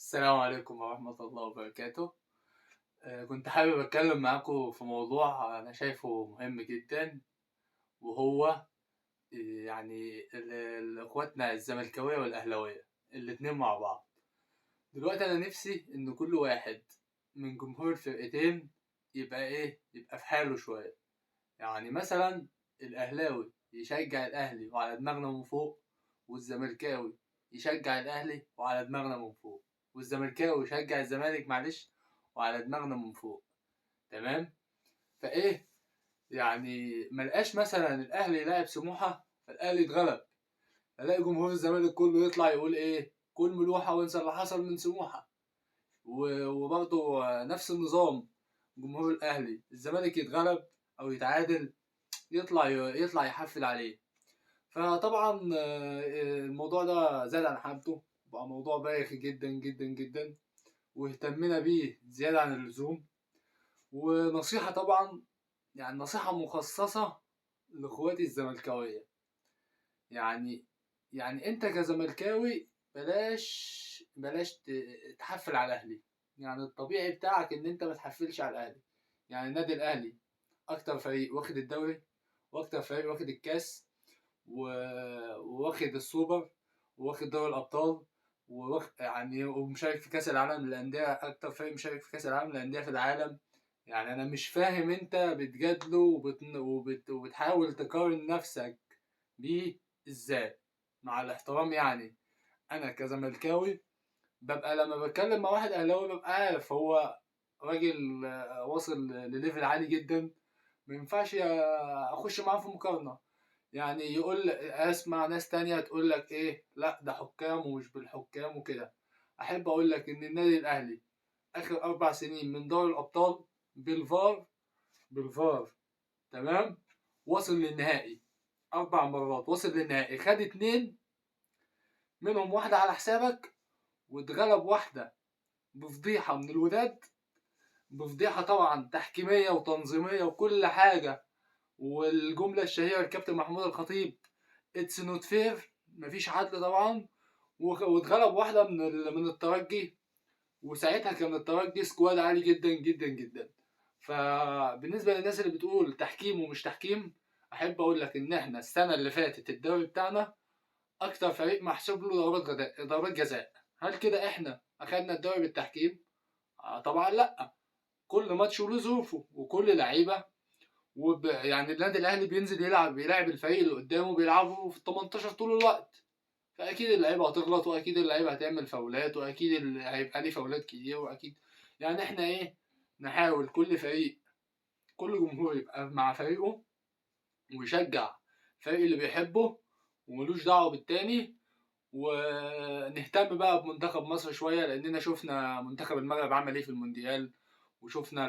السلام عليكم ورحمة الله وبركاته. كنت حابب أتكلم معاكم في موضوع أنا شايفه مهم جدا، وهو يعني إخواتنا الزملكاوية والأهلاوية الاتنين مع بعض. دلوقتي أنا نفسي إن كل واحد من جمهور الفرقتين يبقى إيه، يبقى في حاله شوية. يعني مثلا الأهلاوي يشجع الأهلي وعلى دماغنا من فوق، والزملكاوي يشجع الأهلي وعلى دماغنا من فوق، والزملكاوي يشجع الزمالك معلش وعلى دماغنا من فوق، تمام؟ فإيه يعني ملقاش مثلا الأهلي لاعب سموحة فالأهلي اتغلب، الاقي جمهور الزمالك كله يطلع يقول إيه، كل ملوحة وانسى اللي حصل من سموحة. وبرضه نفس النظام جمهور الأهلي الزمالك يتغلب أو يتعادل يطلع يحفل عليه. فطبعا الموضوع ده زاد عن حده، بقى موضوع بايخ جدا جدا جدا، واهتمينا بيه زيادة عن اللزوم. ونصيحة طبعا، يعني نصيحة مخصصة لإخواتي الزملكاوية، يعني انت كزملكاوي بلاش تحفل على الاهلي. يعني الطبيعي بتاعك ان انت ما تحفلش على الاهلي. يعني النادي الاهلي اكتر فريق واخد الدوري، واكتر فريق واخد الكاس، وواخد السوبر، وواخد دوري الابطال، ومشارك في كاس العالم للانديه، اكتر فريق مشارك في كاس العالم للانديه في العالم. يعني انا مش فاهم انت بتجادله وبتحاول تقارن نفسك بيه ازاي، مع الاحترام. يعني انا كزملكاوي ببقى لما بتكلم مع واحد اهلاوي ببقى عارف هو راجل واصل لل level عالي جدا، ما ينفعش اخش معاه في مقارنه. يعني يقول اسمع ناس تانية تقول لك ايه، لا ده حكام ومش بالحكام وكده. احب اقول لك ان النادي الاهلي اخر 4 سنين من دوري الابطال بالفار تمام، وصل للنهائي 4 مرات، وصل للنهائي، خد 2 منهم واحدة على حسابك، واتغلب واحدة بفضيحة من الوداد، بفضيحة طبعا تحكيمية وتنظيمية وكل حاجة. والجملة الشهيرة الكابتن محمود الخطيب it's not fair، مفيش عدل طبعا. واتغلب واحدة من الترجي، وساعتها كان الترجي squad عالي جدا جدا جدا. فبالنسبة للناس اللي بتقول تحكيم ومش تحكيم، أحب أقول لك إن إحنا السنة اللي فاتت الدوري بتاعنا أكتر فريق محسوب له ضربات جزاء. هل كده إحنا أخدنا الدوري بالتحكيم؟ طبعا لأ، كل ماتش وله ظروفه وكل لعيبة. النادي الأهلي بينزل بيلعب الفريق اللي قدامه، بيلعبه في التمنتاشر طول الوقت، فأكيد اللعيبة هتغلط، وأكيد اللعيبة هتعمل فاولات، وأكيد هيبقى ليه فاولات كتير، وأكيد يعني إحنا إيه، نحاول كل فريق، كل جمهور يبقى مع فريقه ويشجع الفريق اللي بيحبه وملوش دعوة بالتاني. ونهتم بقى بمنتخب مصر شوية، لأننا شفنا منتخب المغرب عمل إيه في المونديال، وشفنا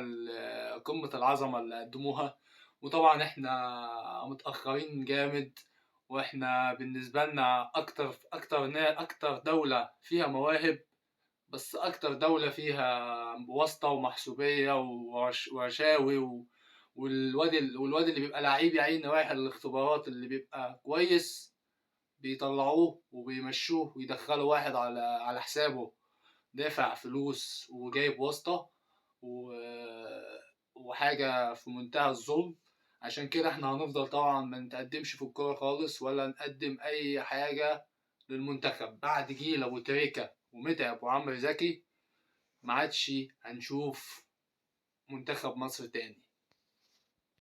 قمة العظمة اللي قدموها. وطبعا إحنا متأخرين جامد، وإحنا بالنسبة لنا أكتر دولة فيها مواهب، بس أكتر دولة فيها واسطة ومحسوبية ورشاوي والواد اللي بيبقى لعيب يا عيني رايح الاختبارات اللي بيبقى كويس بيطلعوه وبيمشوه ويدخلوا واحد على حسابه دافع فلوس وجايب واسطة وحاجة في منتهى الظلم. عشان كده احنا هنفضل طبعا ما نتقدمش في الكورة خالص ولا نقدم اي حاجة للمنتخب. بعد جيل ابو تريكة ومتعب وعمرو زكي ما عادش هنشوف منتخب مصر تاني.